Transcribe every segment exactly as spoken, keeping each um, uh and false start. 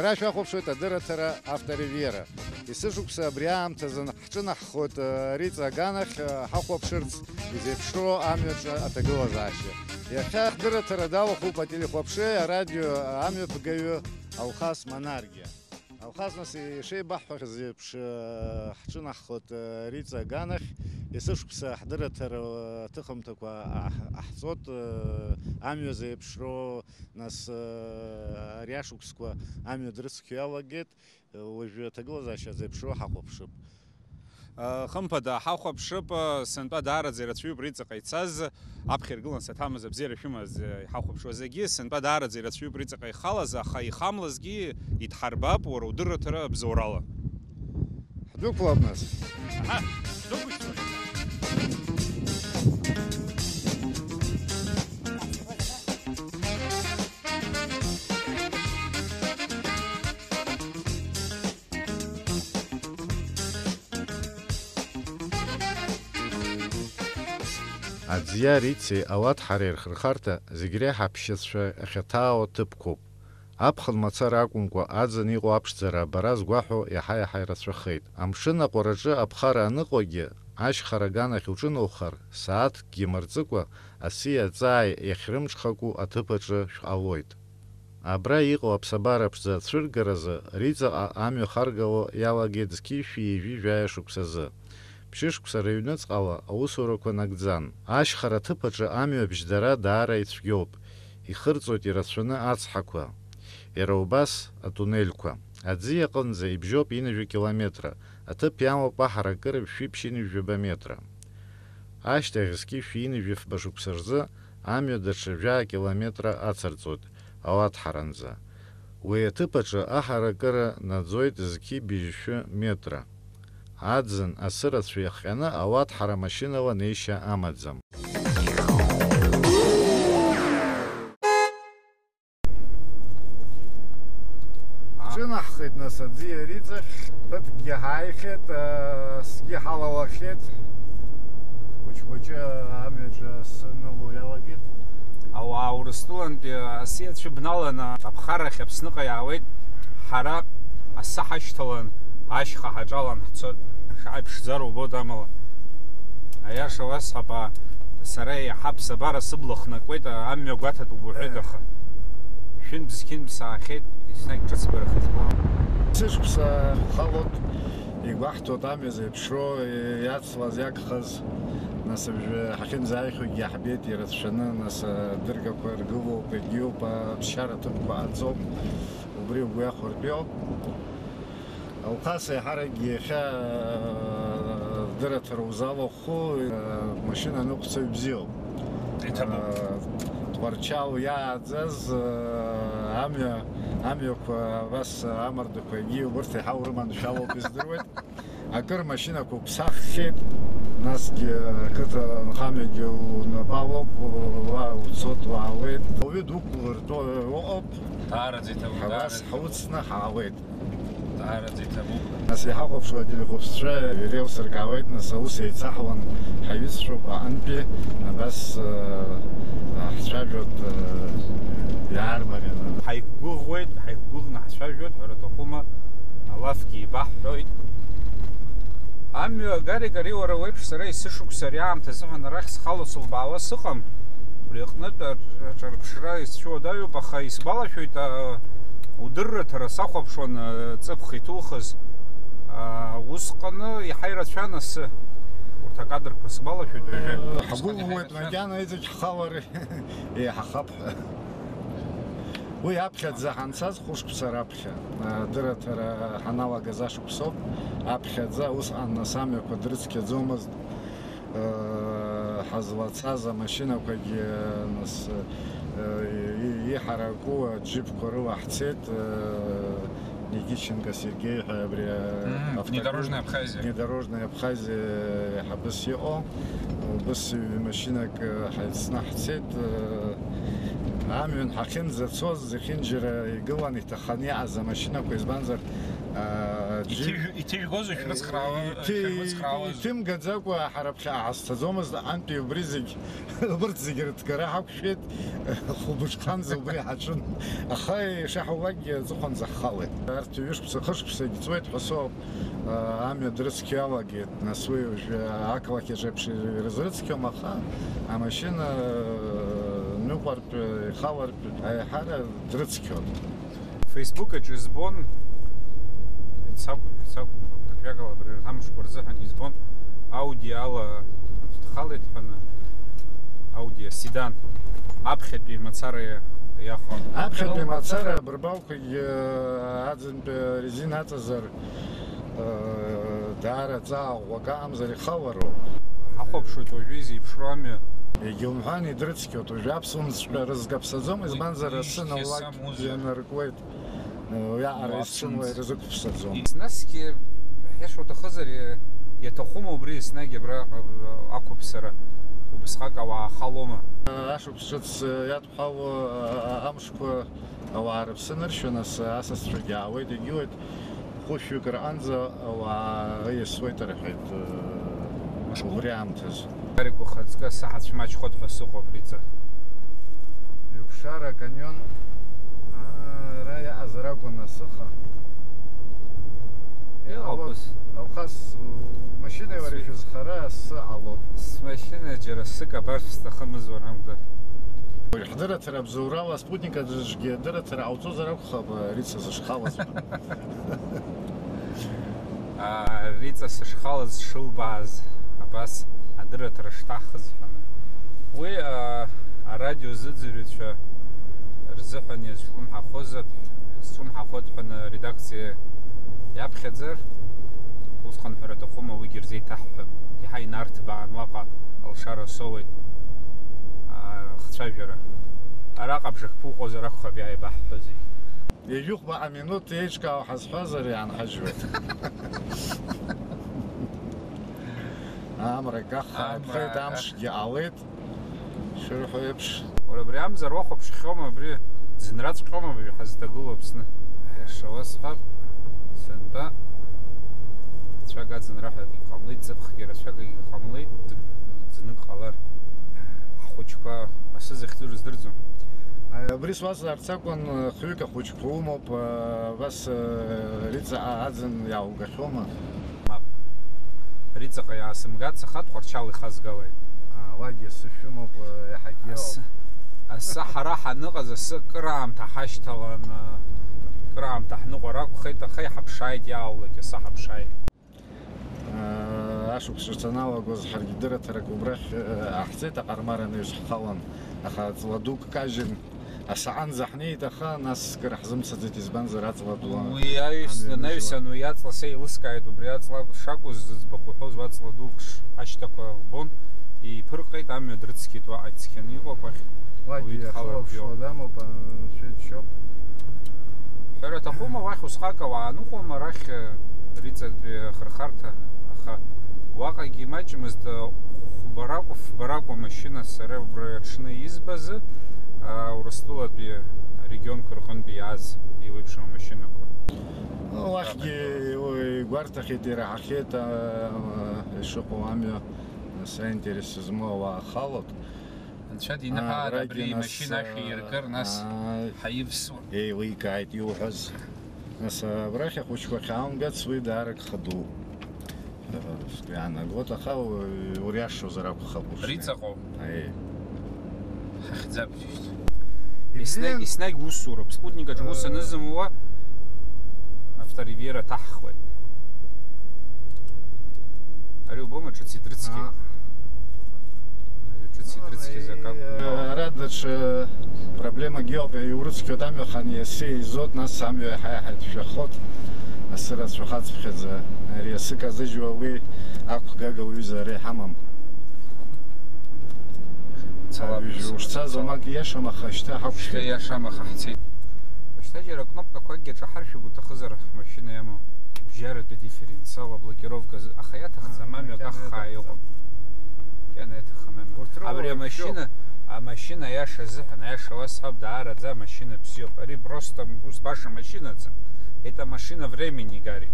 Ара шәахәаԥшуеит адырраҭара Авторивьера. Есышықәса абри аамҭазын ҳҿынаҳхоит, э, Риҵа аганахь, э, ҳахәаԥшырц изеиԥшроу амҩаҿы аҭагылазаашьа. Иахьа ҳдырраҭара далахәуп ателехәаԥшреи арадио амҩаԥгаҩы Алхас Манаргиа. Алхас, нас, ишеибаҳҳәахьаз еиԥш, э, ҳҿынаҳхоит, э, Риҵа аганахь. Есышықәса ҳдырраҭара, э, аҭыхымҭақәа аҳ-, аҳҵоит, э, амҩа зеиԥшроу, нас, э, ари ашықәсқәа амҩа дрыцқьо иалагеит. Уажәы аҭагылазаашьа зеиԥшроу ҳахәаԥшып. Хымԥада, ҳахәаԥшып, сынтәа даараӡа ирацәаҩуп Риҵаҟа ицаз, аԥхьа иргылан саҭамыз, абзиара шәымаз, иҳахәаԥшуа зегьы, сынтәа даараӡа ирацәаҩуп Риҵаҟа ихалаз, аха ихамлазгьы идҳарбап уара удырраҭара абзоурала. Ҳдәықәлап, нас. Аҳа, ҳдәықәшәҵоит. Аӡиа Рицеи ауаҭҳареи рхырхарҭа зегь реиҳа аԥшьацәа ахьаҭаау аҭыԥқәоуп. Аԥхын мацара акәымкәа, аӡын иҟоу аԥшӡара абара згәаҳәо иаҳа-иаҳа ирацәахеит. Амшын аҟәараҿы аԥхара аныҟоугьы, ашьхара аганахь уҿыноухар, сааҭкгьы мырҵыкәа, асиа аҵааи иахьрымҽхаку аҭыԥ аҿы шәҟалоит. Абра иҟоу аԥсабара ԥшӡа ацәыргаразы Риҵаҟа амҩа харгало иалагеит зқьи шәи ҩажәи жәаҩа шықәсазы. Ԥшьышықәса рыҩныҵҟала аусурақәа нагӡан. Ашьхара аҭыԥ аҿы амҩа абжьдара даара ицәгьоуп, ихырҵоит ирацәаны ацҳақәа. Иара убас атунелқәа. Аӡиаҟынӡа ибжьоуп ҩынҩажәа километра, аҭыԥ иамоуп аҳаракыра шәи ԥшьынҩажәаба метра. Ашьҭахь зқьи шәи ҩынҩажәи фба шықәса рзы амҩа даҽа жәаа километра ацырҵоит, ауаҭҳаранӡа. Уи аҭыԥ аҿы аҳаракыра наӡоит зқьи быжьшәы метра. Аӡын асы рацәа иахҟьаны ауаҭҳара машьынала неишьа амаӡам. Ҳҿынаҳхеит, нас, аӡиа Риҵахь, ԥыҭкгьы ҳааихьеит, сгьы ҳалалахьеит. Хәыҷ-хәыҷы амҩаҿы асы ныло иалагеит. Ауаа Урыстәылантәи асиацәа бналаны аԥхарахь Аԥсныҟа иаауеит. Ҳара асы ҳашьҭалан, ашьха ҳаҿалан ҳцоит. Шаҟа иԥшӡароу убоит амала. Аиаша уасҳәап, сара еиҳа аԥсабара сыбла хнакуеит, амҩа гәаҭатәуп уҳәеит, аха шәынтә-зқьынтә саахьеит, еснагь ҿыцбарахеит. Сышықәса халоит, игәаҳҭоит амҩа зеиԥшроу, иацлаз, иагхаз, нас абжьы ҳахьынӡааихьоугьы иаҳбеит ирацәаны, нас адыргақәа ргылоуп, егьиуп, аԥсшьара ҭыԥқәа ааӡоуп, убри угәы иахәартәиоуп. Алхас еиҳаракгьы иахьа, э, дырраҭара узалахәхо, э, машьына аныҟәцаҩ бзиоуп. Иҭабуп. Э, Тҟәарчал иааӡаз, э, амҩа, амҩақәа, абас амардақәа, егьи убырҭ еиҳа урыманшәалоуп, издыруеит. Акыр машьынақәа уԥсаххьеит, насгьы ақыҭа анхамҩагьы унапалоуп, уа уцот, уаауеит. Ауаҩы дуқәлыртәо ыҟоуп. Даараӡа иҭабуп, ҳабас даараӡа иҭабуп. Ҳауцны ҳаауеит. Даараӡа иҭабуп. Нас иҳахәаԥшуа ателехәаԥшцәа иреилсыркаауеит, нас аус еицаҳуан ҳаҩызцәоуп аҟынтәи, абас, э, ҳцәажәоит, э, иаармарианы. Ҳаиқәгәыӷуеит, ҳаиқәгәыӷны ҳцәажәоит, ҳәара аҭахума, алафгьы еибаҳҳәоит. Амҩа, Гарик, ари уара уеиԥш сара есышықәса ари аамҭа азыҳәан арахь схала сылбаауа сыҟам. Убри аҟнытә аҿ-, аҿырԥшра исцәуадаҩуп, аха исгәалашәоит, а, удырраҭара сахәаԥшуан, а, ҵыԥх иҭухыз. А, усҟаны иаҳа ирацәан асы. Урҭ акадрқәа сгәалашәоит уажәы. Ҳгәыӷуеит, усҟан иаҳа ирацәан. Макьана иҵегь ҳхалар еиҳахап ҳәа. Уи аԥхьаӡа ҳанцаз хәышықәса раԥхьа, а, дырраҭара ҳаналагаз ашықәсоуп. Аԥхьаӡа усҟан нас амҩақәа дрыцқьаӡомызт. Э, ҳазлацаз амашьынақәагьы, нас, э, и-, иҳараку аџьыԥқәа рыла ҳцеит, э, Никитченко Сергеи ҳәа абри, э, Мм, автокол-, Внедорожная Абхазия. Внедорожная Абхазия иҳабыс иҟоу, убыс ҩ-машьынак, э, ҳаицны ҳцеит, э, Амҩан ҳахьынӡацоз, зехьынџьара игылан иҭаханы иҟаз амашьынақәа, избанзар, аа, џьы-, Иҭыжә-, иҭыжәгозу шәрыцхраауа-, иҭы-, шәырмыцхраауаз? Иҭымгаӡакәа ҳара ԥхьаҟа ҳазцаӡомызт, аҟантәи убри зегь, убырҭ зегь рыҭгара ҳақәшәеит, хәылбыҽханӡа убри ҳаҿын. Аха ишаҳулакгьы аҵыхәанӡа ҳхалеит. Арҭ ҩышықәса, хышықәсагь ҵуеит ҳәа соуп, аа, амҩа дрыцқьалагеит. Нас уи уажәы ақалақь аҿы еиԥш ирызрыцқьом, аха амашьына, э, ныҟәартә, ихалартә аиҳара дрыцқьон. Facebook аҿы избон, ицақәу, ицақәу, ажәакала, абри амшқәа рзыҳәан избон, Audi ала дхалеит ҳәаны, Audi седан, аԥхьатәи мацара иа-, иахон. Аԥхьатәи мацара абырбалқәагь, э, аӡынтәи резина аҵазар, Даара ҵаа ӷәӷәак аҟамзар ихалароуп. Ҳахәаԥшуеит уажәы изеиԥшроу амҩа. Егьаумҳәан, идрыцқьоит, уажәы аԥсуамҵәҟьа рызкаԥсаӡом, избанзар, асы наулак ианаркуеит. Уиаҟара изцын уа ирзықәԥсаӡом. Насгьы, ҳиашоу уҭахызар, иа-, иаҭахума убри еснагь абра, а-, ақәыԥсара, убысҟак ауаа халома? Ашықәс ҿыц иадҳәалоу, а-, а-, амшқәа Ауаа рыԥсы ныршьо, нас асасцәагьы аауеит, егьиуеит. Хәышәҩык рҟынӡа ауаа иасуеит рҳәеит, э, Мышкәыл. Убри аамҭазы. Гарик, ухаҵкы, саҳацә маҷхоит ҳәа сыҟоуп, Риҵа. Ҩаԥшара аканион, аа, ара иаҟазар акәын асыха. Иҟоуп Алхас, ус. Алхас, умашьынеи уареи Сҩ- шәызхара асы ҟалоит. Смашьына џьара сык абар сҭахымыз уанамгар. Уажә ҳдырраҭара абзоурала Спутник аҿгьы адырраҭара ҟауҵозар акәхап, Риҵа зышхалаз. Аа, Риҵа сышхалаз шылбааз, абас адырраҭара шҭахыз ҳәа. Уи, аа, арадио зыӡырҩцәа рзыҳәан иазҿлымҳахозар, зҿлымҳахоит ҳәа аредакциа иаԥхьаӡар, усҟан ҳәара аҭахума, уигьы рзеиҭаҳҳәап. Иаҳа инарҭбаан уаҟа алшара соуеит, аа, хцәажәара. Араҟа бжак ԥуҟозар акәхап иааибаҳҳәозеи. Ҩажәихәба аминуҭ еиҿкаау ҳазҳәазар иаанҳажьуеит. Амра каххаа Амра иԥхеит, каххаа. Амшгьы ҟалеит, шырҳәо еиԥш. Уара абри амзар уахәаԥшхьоума, абри ӡынраҵәҟьоума абри ҳазҭагылоу Аԥсны? Аиаша уасҳәап, сынтәа рацәак аӡынра ҳәа акгьы ҟамлеит, ҵыԥхгьы рацәак акгьы ҟамлеит, ӡ-, ӡнык ҟалар. Ҳхәыҷқәа асы захьӡу рыздырӡом. Абри суазҵаарц акәын, хҩык ахәыҷқәа умоуп, абас, Риҵа аӡын иааугахьоума? Мап. Риҵаҟа иаасымгац, аха Тҟәарчал ихазгалеит. Аа, уагьы асы шәымоуп, иаҳагьы. Асы, асы ҳара ҳаныҟаз, асы кыраамҭа ҳашьҭалан, кыраамҭа ҳныҟәар акәхеит, аха иҳаԥшааит, иаалак, асы ҳаԥшааит. Ашықәс шаналагоз ҳаргьы дырраҭарак убрахь, э, ҟаҳҵеит, аҟармар анаҩс ҳхалан, аха ҵла дук кажьын, асаанӡа ҳнеит, аха нас кыр ҳзымцаӡеит, избанзар, аҵла ду Уи аҩсны, амҩа анаҩсан, уи аҵла сеилыскааит, убри аҵла шакәыз зыӡбахә уҳәоз, уаҵла дук ш-, ашьҭақәа лбон, иԥырҟеит, амҩа дрыцқьеит, уаҟа ицқьаны иҟоуп, уахь Уагьы уаҩы дхаларгьы иахылаԥшуа дамоуп, анцәа иџьшьоуп. Ҳәара аҭахума, уахь усҟак ауаа ныҟәома, арахь, Риҵатәи ахырхарҭа, аха уаҟагьы имаҷмызт, хәбаракәу, фбаракәу амашьына сара убри аҽны избазы, а, Урыстәылатәи арегионқәа рҟынтәи иааз еиуеиԥшым амашьынақәа. Уахьгьы игәарҭахьеит, ираҳахьеит, а, ишыҟоу амҩа, нас аинтерес змоу ауаа халоит. Анцәа диныҳәааит, Аа, абри абрагьы нас, имашьына шәиркыр, нас аа, ҳаивсуа. Еиликааит иуҳәаз. Нас, абрахь ахәыҷқәа ахьаауамгац, уи даара гха дууп. Иаанагоит, аха у-, уриашозар акәхап ус. Риҵаҟоу? Аиеи. Ҳахьӡап џьышьҭ. Еснагь, еснагь усуроуп. Спутник аҿы ус анызымуа, авторивера ҭаҳхуеит. Ари убома, ҿыц идрыцқьеит. Аа. Ари ҿыц идрыцқьеит, закап. Ара даҽа проблемагьы ыҟоуп, иурыцқьоит амҩа хан, иаси изот, нас амҩа иаҳа-иаҳа иҭшәахот, асы рацәахаҵԥхьаӡа. Ари асы казыжьуа уи ақәгага уҩыза ара иҳамам. Цалап. Уажәы ушцаз уамак ииашам, аха шьҭа ҳақәшәеит. Шьҭа ииашам, аха ҳцеит. Шьҭа џьара акнопкақәакгьы аҿаҳаршәып уҭахызар, ҳмашьына иамоу. Бжьаратәи дифференциал, аблокировка азы, аха иаҭахӡам, амҩа каххаа иҟоуп. Макьана иаҭахӡам амҩа. Урҭ роур Абри амашьына, Амашьына аиаша азыҳәан, аиаша уасҳәап, даараӡа амашьына бзиоуп. Ари просто ус баша машьынаӡам. Это машина времени, Гарри.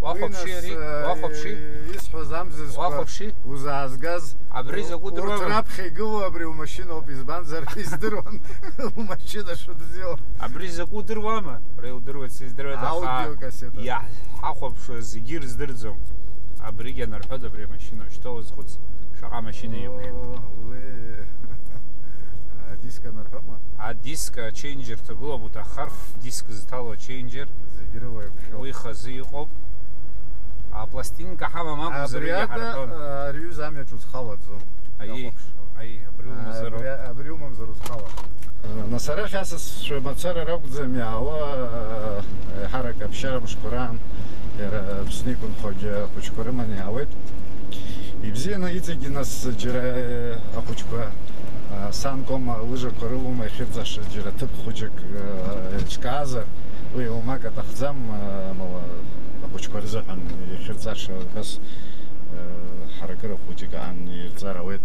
Уахәаԥши ари, уахәаԥши. Исҳәаз амзызқәа, уахәаԥши, узаазгаз. Абри закәу урҭ удыруама? Раԥхьа игылоу абри умашьыноуп, избанзар, издыруан умашьына шыбзиоу. Абри закәу удыруама? Ари удыруеит, сыздыруеит, аха аудиокассета, иаҳ-, ҳахәаԥшуа зегьы ирыздырӡом. Абригь анарҳәоит, абри амашьына ушьҭоу уазхәыц, шаҟа машьына иҟоу. О, уи. Адиск анарҳәома? Адиск аченџьер ҭагылоуп, уҭаххар, диск зҭало аченџьер. Зегь рыла иаԥхьоуп. Уи хазы иҟоуп. Апластинка ҳамам акәзар, абри егьа ада, ҳарҳәон. Ари ҩыза амҩаҿ узхалаӡом. Аиеи, иахәаԥш. Аиеи, абри умазароуп. Абри, абри умамзар узхалаӡом. Нас арахь асасцәа мацара ракәӡам иаауа, еиҳарак аԥсшьара мшқәа раан иара Аԥсны иқәынхогьы ахәыҷқәа рыманы иаауеит. Ибзианы иҵегьы нас џьара ахәыҷқәа, санкома лыжақәа рылоума иахьырҵаша џьара ҭыԥ хәыҷык еиҿкаазар, уи уамак аҭахӡам, амала ахәыҷқәа рзыҳәан иахьырҵаша убас ҳаракыра хәыҷык аан ирҵар ауеит.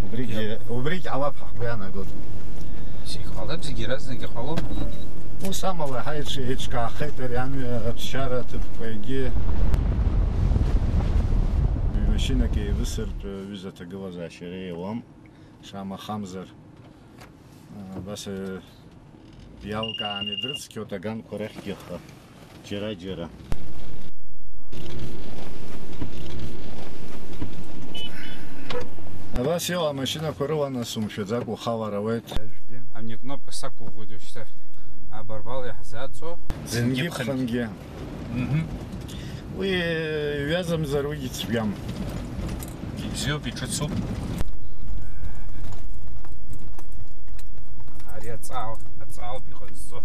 Убригьы, иа- убригь ҟалап ҳәа ҳгәы иаанагоит. Иҟалап, зегьы иаразнак иҟалом. Ус амала ҳаиҿ-, еиҿкаахеит ари амҩа аԥсшьара аҭыԥқәагьы. Машьынак еивысыртә ҩыза аҭагылазаашьа реиуам, шамахамзар, абас, э, иалкааны дрыцқьоит аганқәа рахьгьы аха. Џьара-џьара. Абас иҟоу амашьынақәа рыла нас умшәаӡакәа ухалар ауеит. Ани акнопка сақәыӷәӷәеит уажәшьҭа. Абарбал иаҳзаҵо. Зынгьы ԥхынгьы. Мгм. Уи ҩазамзар уигьы цәгьам. Ибзиоуп, иҿыцуп. Ари аҵаа, аҵаауп иҟазҵо.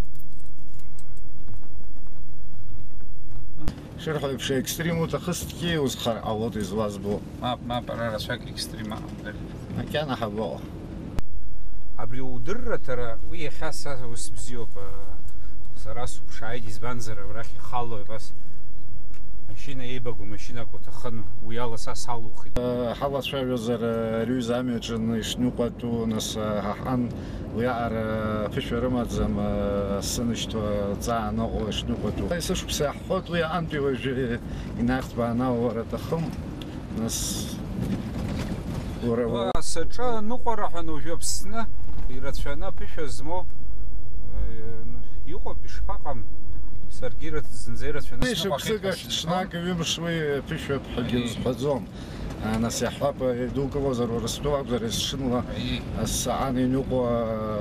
Шырҳәо еиԥш, екстрим уҭахызҭгьы узхар ҟалоит излазбо. Мап, мап, ара рацәак екстрим аҟам, дыр. Макьана ҳабаҟоу. Абри удырраҭара, уи иахьа са ус бзиоуп, сара сыԥшааит, избанзар, арахь ихало абас машьына еибагоу машьынак уҭахын, уи ала са салухит. Ҳалацәажәозар, ари ҩыза амҩаҿы ишныҟәатәу, нас, ҳаҳан, уиаҟара ԥышәа рымаӡам, асы нышьҭуа, ҵаа аныҟоу ишныҟәатәу. Есышықәса иаҳхоит, уи аҟантәи уажәы инарҭбааны аууара аҭахым. Нас уара у- Саҿа аныҟәара ҳәа уажәы Аԥсны ирацәаны аԥышәа змоу, э, иҟоуп, ишԥаҟам? Саргьы ирацә-, зынӡа ирацәаны сныҟәахьеит ҳәа сызҳәом. Шықәсык ахь ҽнак ҩымш уи ԥышәап ҳәагьы, аиеи, узҳәаӡом. А, нас иаҳҳәап, идукылозар Урыстәылак акәзар есшынла, аиеи, асаан иныҟәо,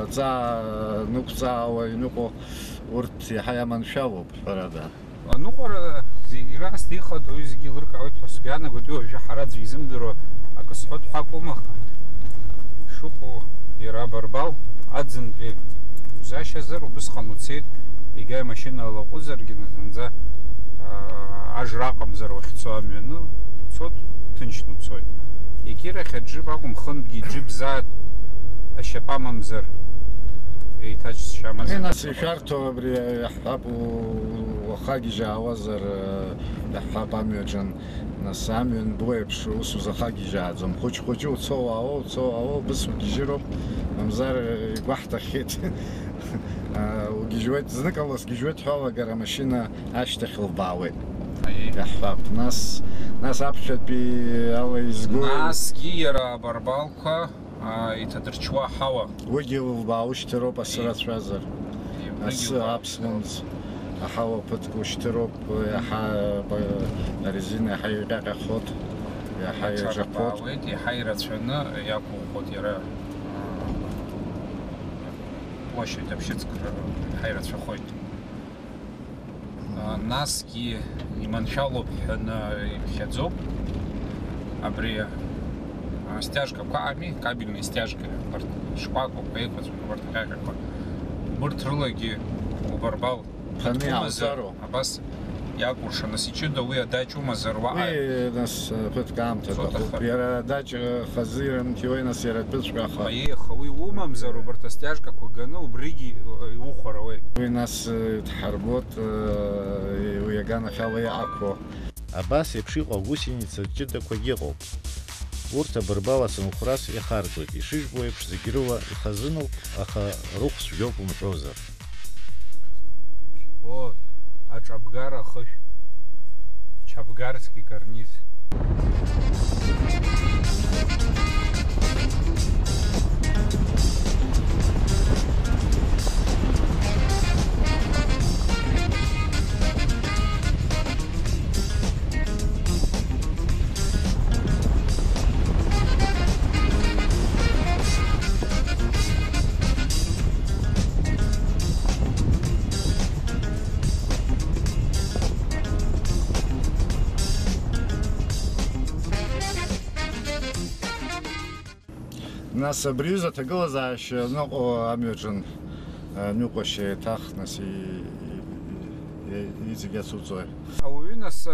аҵаа нықәҵаауа иныҟәо, урҭ иаҳа иаманшәалоуп, ҳәарада. Аныҟәара зегь раасҭа ихадоу зегьы еилыркаауеит ҳәа сгәы иаанагоит, уи уажәы ҳара аӡәы изымдыруа акы сҳәо дҳәакәым, аха ишыҟоу иара абарбал аӡынтәи узашьазар, убысҟан уцеит, егьа имашьына алаҟәызаргьы, зынӡа, аа, ажра аҟамзар уахьцо амҩаны уцот, ҭынчны уцоит. Егьирахь аџьып акәым, хынтәгьы џьып заа ашьапы амамзар, еиҭаџьшьамазар. Нас ишәарҭоу абри Ҳҳәап, у-, уаха гьежьаауазар, э, иаҳҳәап, амҩаҿын, нас, амҩан бла еиԥш ус узаха гьежьааӡом. Хәыҷ-хәыҷы уцо уаауа, уцо уаауа, убыс угьежьыроуп, мамзар, э, игәаҳҭахьеит. Э, угьежьуеит, зныкала сгьежьуеит ҳәа уалагар, амашьына ашьҭахь лбаауеит. Аиеи. Иаҳҳәап, нас, нас аԥхьатәи ала изгои? Насгьы иара абарбалқәа аа, иҭадырчуа аҳауа. Уигьы лбаа ушьҭыроуп, асы, ии, рацәазар. Ии, уигьы асы лбаа аԥслымӡ, ушьҭыроуп. Аҳауа ԥыҭк ушьҭыроуп, иаҳа, ба-, арезина иаҳа иҟьаҟьахоит, иаҳа иаҿаԥхоит. Аҽарбаауеит, иаҳа ирацәаны иақәыӷәӷәоит иара. Площадь аԥшьыцқәа иаҳа ирацәахоит. А, насгьы иманшәалоуп ҳәаны иԥхьаӡоуп. Абри, а, стяжкақәа ами, кабельные стяжка, абарҭ шкәакәақәа еиқәаҵәақәа, абарҭ аҟьаҟьақәа. Убырҭ рылагьы убарбал. Ԥаны ԥыҭк умазар, иаауҵароу? Абас иакәыршан, нас иҷыда уи адаҷ умазар уаҟа. Уи, нас, ԥыҭк аамҭа, цоҭа аҭахуп. Хар. Иара адаҷ, э, хазы ирымҭиуеи, нас иара атәыҵәҟьа аха. Аиеи, аха уи умамзар, убарҭ астяжкақәа ганы убригьы, э, иухәар ауеит. Уи нас, э, дҳарбот, э, уи аганахьала иаақәо. Абас еиԥш иҟоу агусеница ҷыдақәагьы ыҟоуп. Урҭ абырбал ацынхәрас иахарҵоит, ишыжәбо еиԥш, зегь рыла ихазыноуп, аха рыхә цәгьоуп умҳәозар. О, аҿабгара ахышә. Чабгарский карниз. Нас абри аҩыза аҭагылазаашьа ныҟәо амҩаҿын, а, ныҟәашьа еиҭах, нас, и-, и-, и-, иҵегь ацуҵои? Ауаҩы, нас,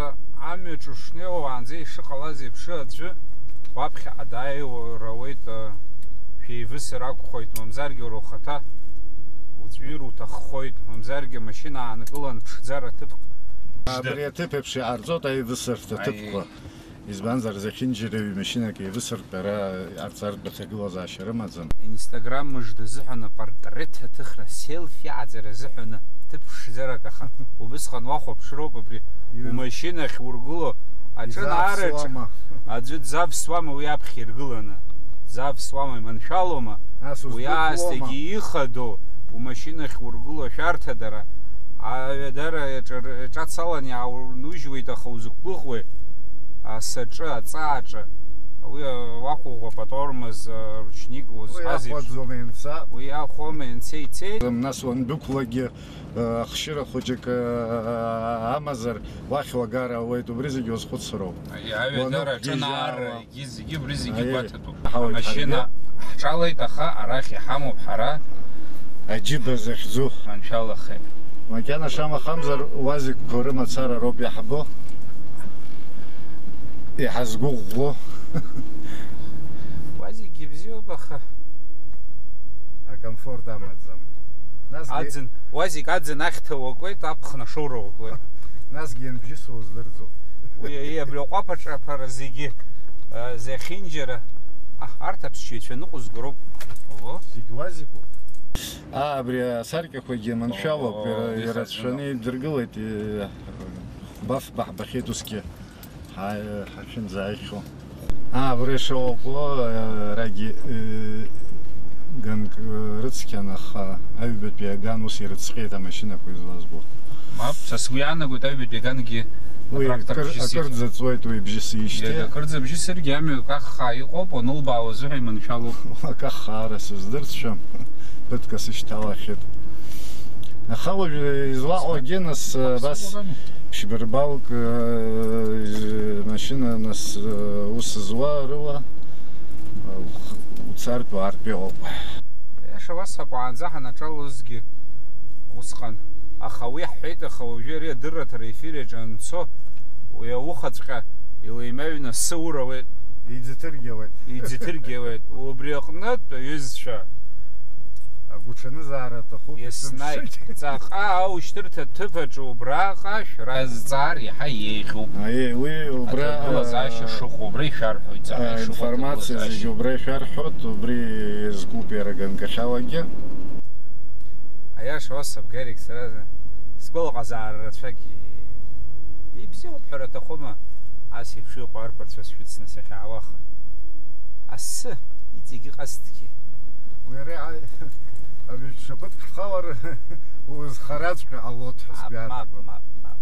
амҩаҿы шнеиуа уаанӡа ишыҟалаз еиԥш, аӡәы уаԥхьаҟа дааиуа ауеит, а, шәеивысыр акәхоит, мамзаргьы уара ухаҭа уҵәҩыр уҭаххоит, мамзаргьы амашьына аанкылан ԥшӡара ҭыԥк. Абри аҭыԥ еиԥш иҟарҵоит аивысырҭа ҭыԥқәа. Избанзар, зехьынџьара ҩ-машьынак еивысыртә ара арҵартә аҭагылазаашьа рымаӡам. Инстаграм мыжда азыҳәан апортрет аҭыхра, селфи аҟаҵара азыҳәан ҭыԥ ԥшӡарак, аха убысҟан уахәаԥшроуп абри. Иу- Умашьына ахьургыло аҿынаараҿ изавсуама? Аӡәы дзавсуама уи аԥхьа иргыланы? Дзавсуама, иманшәалома? Нас уи узгәыӷуама? Аасҭагьы ихадоу умашьына ахьургыло ашәарҭадара, аҩадара иаҿар-, иаҿацалан иааунужьуеит, аха узықәгәыӷуеи? Асаҿы, аҵааҿы. Уи уақәыӷәӷәап атормоз, аручник, уи узҳәаз еиԥш. Иахәаӡом ианца. Уи иахәом, ианцеи цеит. Нас уандәықәлагьы, ахшьыра хәыҷык, амазар, уахь уагар ауеит, убри зегьы уазхәыцроуп. Аи, аҩадара аҿынаарра. Уанықәгьежьаауа. Егьи зегьы, убри зегьы гәаҭатәуп. Ҳауеит, амашьына ҳаргьы ҳҿалеит, аха арахь иҳамоуп ҳара. Аџьыба захьӡу. Маншәалахеит. Макьана шамахамзар, уазикқәа рымацара роуп иаҳбо, иҳазгәыӷәӷәо. Уазикгьы бзиоуп, аха акомфорт амаӡам. Насгьы аӡын, уазик аӡын ахьҭа уакуеит, аԥхын ашоура уакуеит. Насгьы ианбжьысуа уздырӡом. Уи, уи абри аҟәаԥ аҿаԥара зегьы, а, зехьынџьара, а, арҭ аԥсшьаҩцәа ныҟәызго роуп. Ого. Зегь уазикуп. А, абри асаркьақәагьы маншәалоуп, о, иара, иара ихазынуп. Иара ацәшәаны идыргылеит, и-, баф баҳбахьеит усгьы. Ҳа-, ҳахьынӡааихьоу. Аа, абра ишыҟоу, арагьы, э, ганк, э, рыцқьан, аха аҩбатәи аган ус ирыцҟьеит амашьынақәа излазбо. Мап, са сгәы иаанагоит, аҩбатәи агангьы уи атрактор акыр-, бжьысит. Акырӡа ҵуеит уи бжьысижьҭеи. Иага акырӡа бжьысыргьы амҩа каххаа иҟоуп, уанылбаауа азыҳәа иманшәалоуп. Уа каххаара сыздырцәам, ԥыҭк асышьҭалахьеит. Аха уажә излаҟоу агьы нас, абас ԥшьбарбалк, э, машьына нас, э, ус зуа рыла, э, ух-, уцартә уаартә иҟоуп. Иаша уасҳәап, уаанӡа ҳанаҿалозгьы усҟан. Аха уи ҳҳәеит, аха уажәы ари адырраҭара ефир иаҿы анцо, уи аухаҵәҟьа илеимаҩны асы урауеит. Иӡыҭыргьауеит. Иӡыҭыргьауеит. Убри аҟнытә, аҩызцәа, агәаҽанызаара аҭахуп, еснагь исымшагь. Ҵаҟа аушьҭырҭа ҭыԥ аҿы убраҟа шәразҵаар иаҳа еиӷьуп. Аиеи, уи убра, аҭагылазаашьа, а, шыҟоу убра ишәарҳәоит, ҵаҟа, а, ишыҟоу информациа аҭагылазаашьа. Зегьы убра ишәарҳәоит, убри иазкуп иара ганкахьалагьы. Аиаша уасҳәап, Гарик, сара сгәалаҟазаара рацәак ибзиоуп ҳәара аҭахума, ас еиԥш иҟоу арԥарцәа сшәыцны сахьаауаха. Асы, иҵегь иҟазҭгьы. Уи ара, а, абыржә шьапык ҳхалар, узхараҵәҟьа ҟалоит ҳәа сгәы иаанагоит. Мап, мап, мап.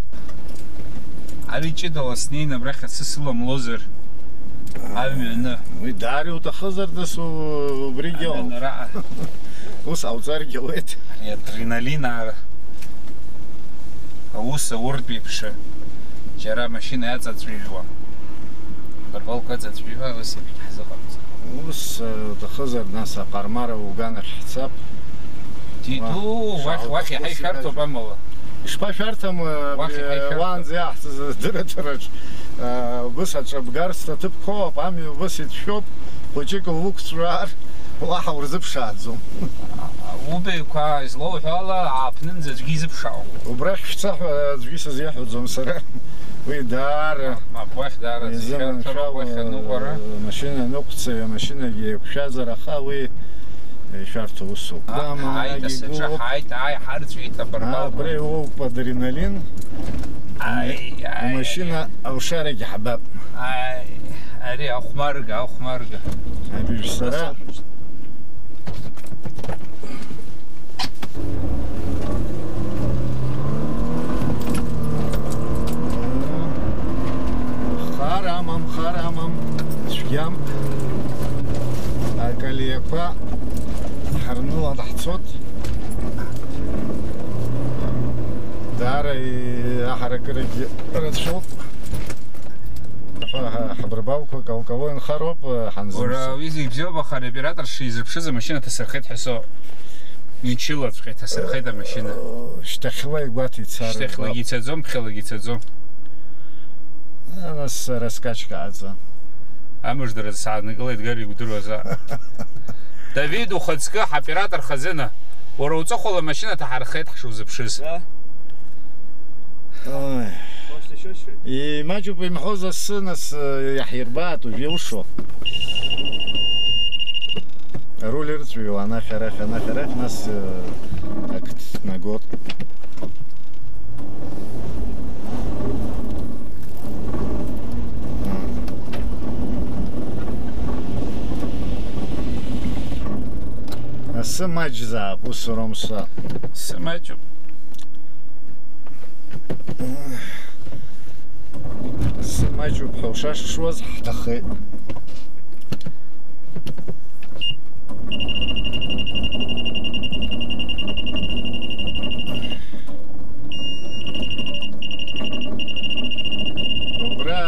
Ари ҷыдала снеины абрахь асы сыламлозар, амҩа аны. Уи даара иуҭахызар, нас у-, убригьы ауп. Амҩа анараҟа. Ус ҟауҵаргьы ауеит. Ари адреналин аара. Аус ауртә еиԥш, џьара амашьына иаҵаҵәижәуа. Абарбалқәа аҵаҵәижәуа, ус еиԥш ҳзыҟамҵа. Ус, э, уҭахызар, нас аҟармара уганахь ҳцап. Ди-, уа, ду, уахь, шаҟа уахь иаҳа ус ишәарҭоуп иҳәаз. Амала. Ишԥашәарҭам, э, уахь иаҳа ишәарҭоуп. Уаанӡа иаҳҵаз адырраҭараҿ, э, убыс аҿабгарц аҭыԥқәоуп, амҩа убыс иҭшәоуп, хәыҷык улықәҵәаар, уаҳа урзыԥшааӡом. Убаҩқәа излоуҳәо ала, ааԥнынӡа аӡәгьы изыԥшаауам. Убрахь шәца ҳәа аӡәгьы сызиаҳәаӡом сара. Уи даара мап, уахь даара изыманшәало, зышәарҭароуп, уахь аныҟәара. Машина ныҟәцаҩ, амашьынагьы еиқәшәазар, аха уи ишәарҭоу усуп. Ҳаит, асаша, ҳаит, ааи, ҳарҵәеит абарбал. Абра иоуп адреналин. Ааи, ааи, амашьына ааи. Алшарагьы ҳбап. Ааи, ари ахәмарга, ахәмарга. Абыржә сара. Хар амам, хар амам, цәгьам. Акалиақәа ҳарнылан ҳцот. Даара иаҳаракырагьы рацәоуп. Ҳа, ҳа, ҳабарбалқәа калкало инхароуп, ҳанзымцо. Уара, уи зегь бзиоуп, аха ари аоператор шизыԥшыз амашьына ҭасырхеит ҳәа со. Мчылаҵәҟьа иҭасырхеит амашьына. Шьҭахьла игәаҭа ицар. Шьҭахьлагьы ицаӡом, ԥхьалагьы ицаӡом. Нас раскачка аҵа. Амыждараз сааннакылеит, Гарик, удыруазаап. Давид, ухаҵкы, ҳаоператор хазына. Уара уҵыхәала амашьына ҭаҳархеит ҳшузыԥшыз. Да. Ой. Может, ещё чуть-чуть? Имаҷуп имҳәоз асы, нас, э, иаҳирбаат, уажә иушо. Аруль ырҵәиуа, анахь-арахь, анахь-арахь, нас, э, ак ҭнагот. Асы маҷзаап, ус румса. Асы маҷуп. Асы маҷуп ҳәа ушашшуаз ҳҭахеит. Убра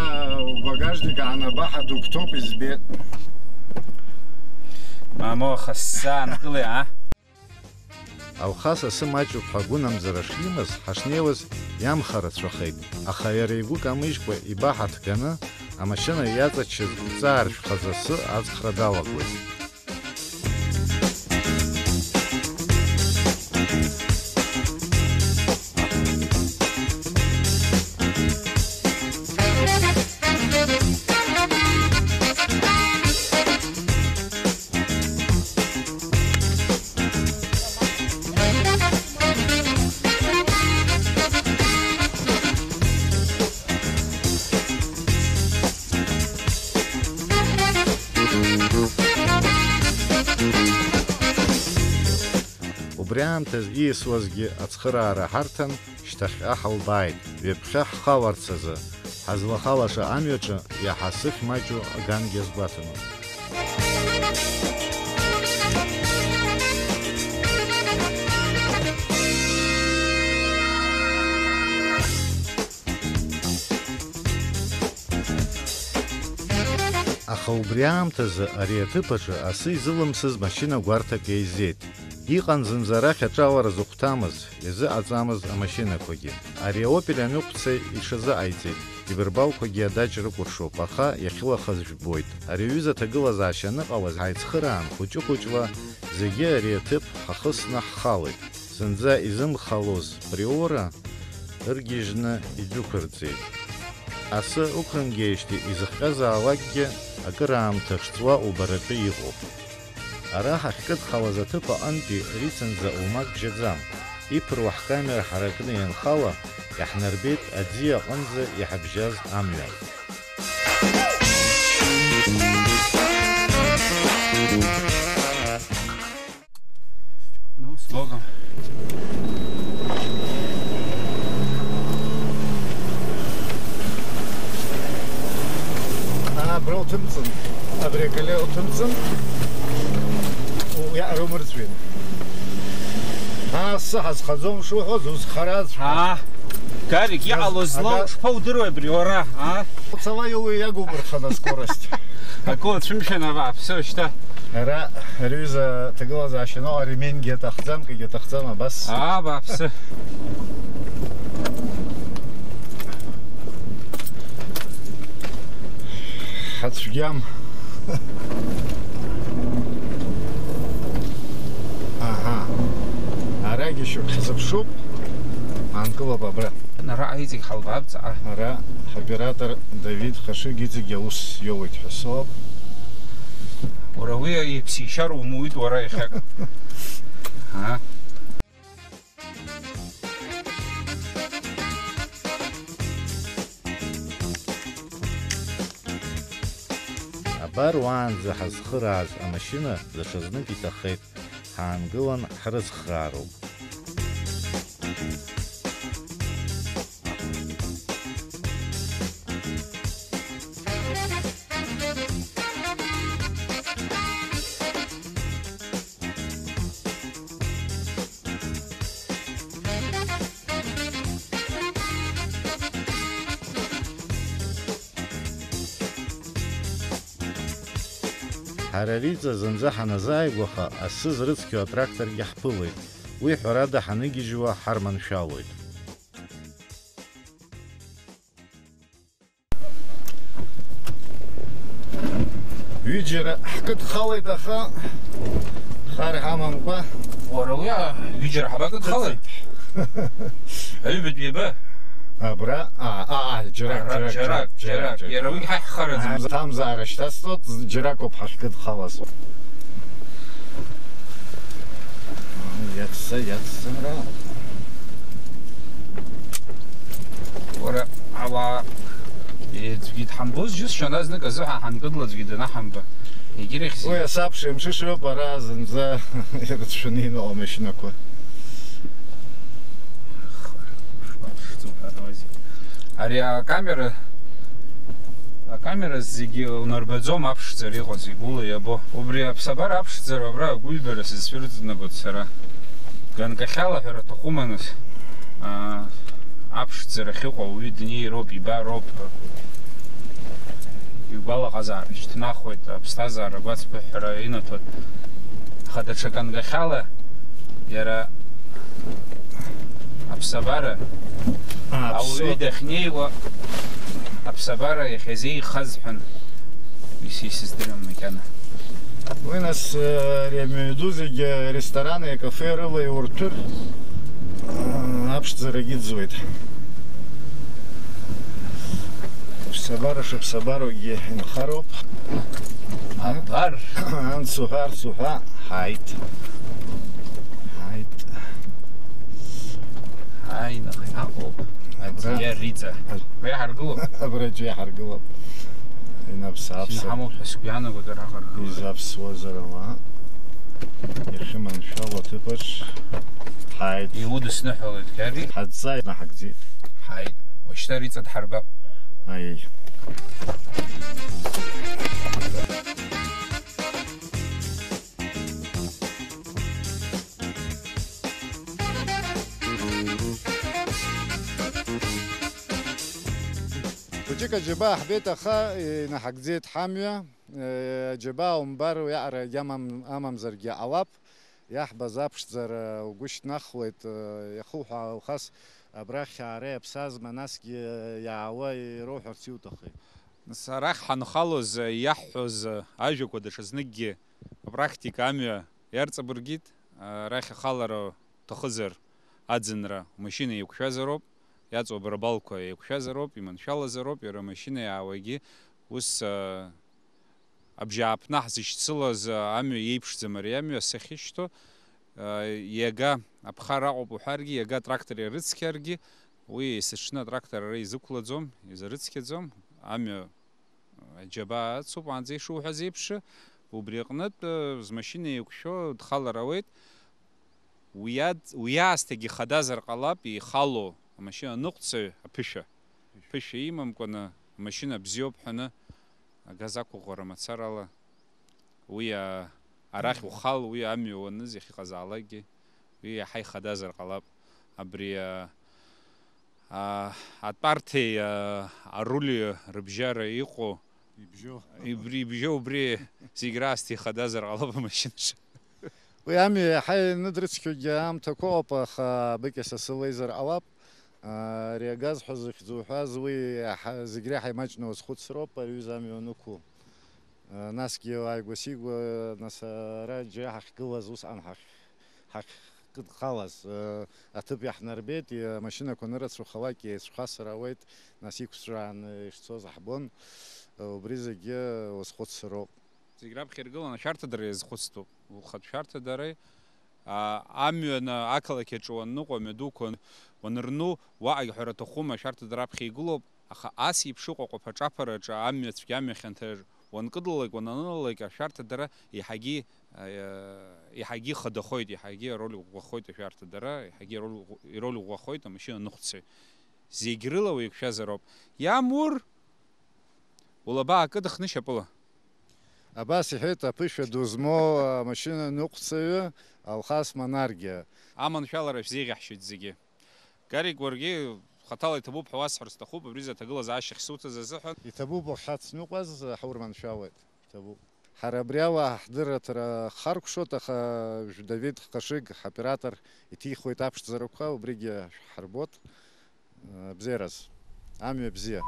убагажник аанабаҳа дыгәҭоуп, избеит. Мамоу, аха сзаанкылеи, а? Алхас асы маҷуп ҳәа гәынамӡара шимаз ҳашнеиуаз иамхарацәахеит, аха иара игәы камыжькәа ибаҳа ҭганы, амашьына иаҵаччаз иҵааршәхаз асы аҵхра далагоит. Убри аамҭаз ииасуазгьы ацхыраара ҳарҭан, шьҭахьҟа ҳалбааит, ҩаԥхьа ҳхаларц азы. Ҳазлахалаша амҩаҿы иаҳа сыхь маҷу агангьы азгәаҭаноуп. Аха убри аамҭазы ари аҭыԥ аҿы асы изылымсыз машьына гәарҭак еизеит. Иҟан зынӡа арахь аҿалара зыхәҭамыз, иазыҟаҵамыз амашьынақәагьы. Ари аопель аныҟәцаҩ иҽазыҟаиҵеит, ибарбалқәагьы адаҷ рыкәыршоуп, аха иахьылахаз жәбоит. Ари аҩыза аҭагылазаашьа аныҟалаз ҳаицхыраан, хәыҷы-хәыҷла зегьы ари аҭыԥ ҳахысны ҳхалеит. Зынӡа изымхалоз Приора ыргьежьны идәықәырҵеит. Асы ықәымгеижьҭеи изыхҟьазаалакгьы акыраамҭа шҵуа убаратәы иҟоуп. Ара ҳахькыдхалаз аҭыԥ аҟынтәи рицынӡа оумак бжьаӡам. Иԥыруа ҳкамера ҳаракны ианхала, иаҳнарбеит аӡиа аҟынӡа иҳабжьаз амҩа. Ну, с Богом. Абра уҭымҵын. Абри акалиа уҭымҵын. Уи арумырҵәин. Аа, сыҳәа зхаӡом шуҳәоз, узхараз. Аа, Гарик, иҟало злоу ага- шԥоудыруеи абри уара, а? Уцала иу-, иагубырхана скорость. Акы уцәымшәан, абааԥсы, шьҭа. Ара, рҩыза, ҭагылазаашьа ноу, аременьгьы аҭахӡам, кагьы аҭахӡам, абас. Абааԥсы. Ҳацәгьам. Аҳа. Арагьы шьоук ҳзыԥшуп. А, Нкылап абра. Ара иҵегь ҳалбаап ҵаҟа. Ара ҳоператор Давид Хашыгә иҵегь аус иоуеит ҳәа соуп. Уара уи иԥсишьар умуит уара иахьак. А? Абар уаанӡа ҳазхырааз амашьына даҽазнык иҭахеит, ҳаангылан ҳрыцхраароуп. Ҳара Риҵа зынӡа ҳаназааигәаха, асы зрыцқьоу атракторгьы ҳԥылоит. Уи, ҳәарада, ҳаныгьежьуа ҳарманшәалоит. Ҩыџьара ҳкыдхалеит, аха хар ҳамамкәа. Уара уи, а, ҩыџьара ҳабакыдхалеи? Аҩбатәи иаба? Абра, а, а, а, џьарак, ара, џьарак, џьарак, џьарак, џьарак, џьарак. Иара уигь ҳаҳхараӡам. Ҳамза-, ҳамзаара шьҭасҵоит, џьаракоуп ҳахькыдхалаз. Иацца, иацца, ара. Уара, ауаа, аӡәгьы дҳамбоз џьысшьон, азнык азы ҳа ҳанкыдлаӡәгьы данаҳамба. Егьирахь зегь. Уи асабша имҽышоуп, ара зынӡа ирыцәшәаны иныҟәо амашьынақәа. Ари акамера, акамера зегьы унарбаӡом аԥшӡара иҟаз, игәыла иабо. Убри аԥсабара аԥшӡара абра агәыҩбара сызцәырҵнагоит сара. Ганкахьала ҳәара аҭахума, нас? Аа, аԥшӡара ахьыҟоу ауаҩы днеироуп, ибароуп. Игәалаҟазаара шьҭнахуеит, аԥсҭазаара агәацԥыҳәара инаҭоит. Аха даҽа ганкахьала иара аԥсабара, аа, аԥсуа, ауаҩы дахьнеиуа, аԥсабара иахьазеихаз ҳәан ис-, исыздырам макьана. Уи нас, э, ари амҩаду зегьы ресторани акафе рыла иурҭәыр, э, аԥшӡарагьы ӡуеит. Ԥсабара шыԥсабароугьы инхароуп. Абар. Анс уҳәа, арс уҳәа, ҳаит. Ҳаит. Ааи, нахыс ҳаҟоуп. Абра. Аӡиа Риҵа. Абра иҳаргылоуп. Абра аӡәы иҳаргылоуп. Инаԥсааԥса. Иҳамоуп ҳәа сгәы иаанагоит араҟа аргылара. Изаԥсуазар ауаа. Иахьыманшәало аҭыԥаҿ ҳааит. Иудысныҳәалоит, Гьаргь. Ҳадҵааит, наҳагӡеит. Ҳааит. Уашьҭа Риҵа дҳарбап. Аиеи. Хәыҷык аџьабаа ҳбеит, аха инаҳагӡеит ҳамҩа. Аџьабаа умбар, уиаҟара егьамам-, амамзаргьы ҟалап. Иаҳбаз аԥшӡара угәы шьҭнахуеит, иахуҳәаауа Алхас абрахь аара иаԥсазма, насгьы иаауа ироуҳәарц иуҭахи? Нас арахь ҳанхалоз, иаҳҳәоз ажәақәа даҽазныкгьы апрактика амҩа иарҵабыргит, арахь ахалара уҭахызар, аӡынра, умашьына еиқәшәазароуп, иаҵоу абарбалқәа еиқәшәазароуп, иманшәалазароуп, иара амашьына иаауагьы ус, а, абжьааԥны ҳзышьцылаз, а, амҩа иеиԥшӡам ари амҩа сахьышьҭоу, а, иага аԥхара аҟоуп уҳәаргьы, иага атрактор иарыцқьаргьы, уи есыҽны атрактор ара изықәлаӡом, изарыцқьаӡом, амҩа аџьабаа ацуп, уаанӡа ишуҳәаз еиԥш, убри аҟнытә, э, змашьына еиқәшәо дхалар ауеит. Уи ад-, уи аасҭагьы ихадазар ҟалап, ихало амашьына аныҟәцаҩ аԥышәа. Ԥышәа имамкәаны, амашьына бзиоуп ҳәаны, агаз ақәыӷәӷәара мацарала, уи, а, арахь ухал, уи амҩа уаныз иахьыҟазаалакгьы, уи иаҳа ихадазар ҟалап. Абри, а, а, атәарҭеи, а, аруль рыбжьара иҟоу, ибжьоу. Ибри-, ибжьоу убри зегь раасҭа ихадазар ҟалап амашьынаҿы. Уи амҩа иаҳа ианыдрыцқьогьы аамҭақәа ыҟоуп, аха быкьаса сылеизар ҟалап. А, ари агаз ҳәа зыхьӡу уҳәаз, уи иаҳа, зегь реиҳа имаҷны уазхәыцроуп, ари аҩыза амҩа уанықәу. А, насгьы ааигәа-сигәа, нас ара џьа ҳахьгылаз усҟан ҳахь-, ҳахь-, Кыдхалаз, э, аҭыԥ иаҳнарбеит, и-, амашьынақәа анырацәахалак еицәхасыр ауеит, нас иқәҵәрааны ишцоз ҳбон, э, убри зегьы уазхәыцроуп. Зегь раԥхьа иргыланы ашәарҭадара иазхәыцтәуп, ухатә шәарҭадареи, а, амҩа на-, ақалақь аҿы уанныҟәо, амҩадуқәа уанырну, уаҟагь ҳәара аҭахума, ашәарҭадара аԥхьа игылоуп, аха ас еиԥш ыҟоу аҟәаԥа-ҿаԥараҿы амҩа цәгьа амҩа хьанҭараҿ уанкыдлалак, уананылалак, ашәарҭадара еиҳагьы, а, еиҳагьы ихадахоит, еиҳагьы ароль ӷәӷәахоит ашәарҭадара, еиҳагьы ироль ӷәӷ-, ироль ӷәӷәахоит амашьына аныҟәцаҩ. Зегь рыла уеиқәшәазароуп. Иамур, улаба аакыдхны шьапыла. Абас иҳәеит аԥышәа ду змоу амашьына ныҟәцаҩы Алхас Манаргиа. Аманшәалара шәзеиӷьаҳшьоит зегьы. Гарик, уаргьы хаҭала иҭабуп ҳәа уасҳәар сҭахуп, абри изы аҭагылазаашьа ахьсуҭаз азыҳәан. Иҭабуп уахьацныҟәаз, ҳаурманшәалоит. Иҭабуп. Ҳара абри ала ҳдырраҭара ҳхаркәшоит, аха Давид Хкашыг, ҳоператор, иҭихуеит аԥшӡарақәа, убригьы шәҳарбот. Бзиараз. Амҩа бзиа.